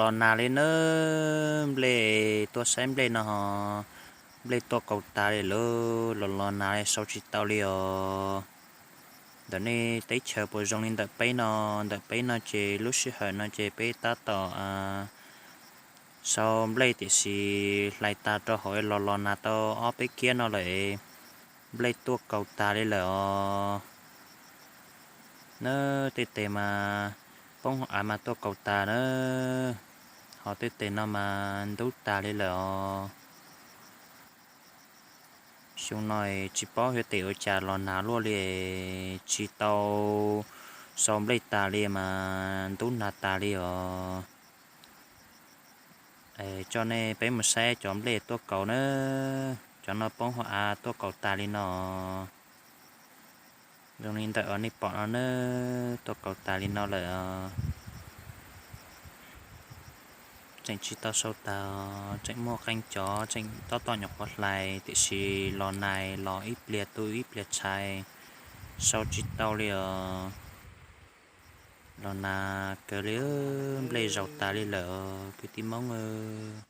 Los nag li nawb, nplej tuaj saib nplej no ho, nplej tuaj kaus tas li lawm, los los nag li sau tsis tau li os. Ntawm nej teb chaws puas zoo li ntawm peb no? Ntawm peb no ces lub sij hawm no ces peb tab tom sau nplej tiam sis hlais tas rau hauv los los nag tau ob peb kiab no lawm, nplej tuaj kaus tas li lawm os. Nawb, tej tes mas poob hauv av mas tuaj kaus tas nawb, ho tej tes no mas ntub tas li lawm os. Xyoo no tsis paub yuav tes ua cas los nag luaj li, tsis tau sau nplej tas li mas ntub nag tas li os. Coj nej peb mus saib cov nplej tuaj kaus na, cov no poob hauv av tuaj kaus tas li no. Zoo li ntawm nej pom no na, tuaj kaus tas li no lawm. Tseem tsis tau sau tas, tseem muaj qee cov tseem tab tom nyuam qhuav hlais tiam sis los nag los ib pliag tu ib pliag tshais, sau tsis tau li os. Los nag kawg li, nplej zaus tas li lawm kwv tij Hmoob.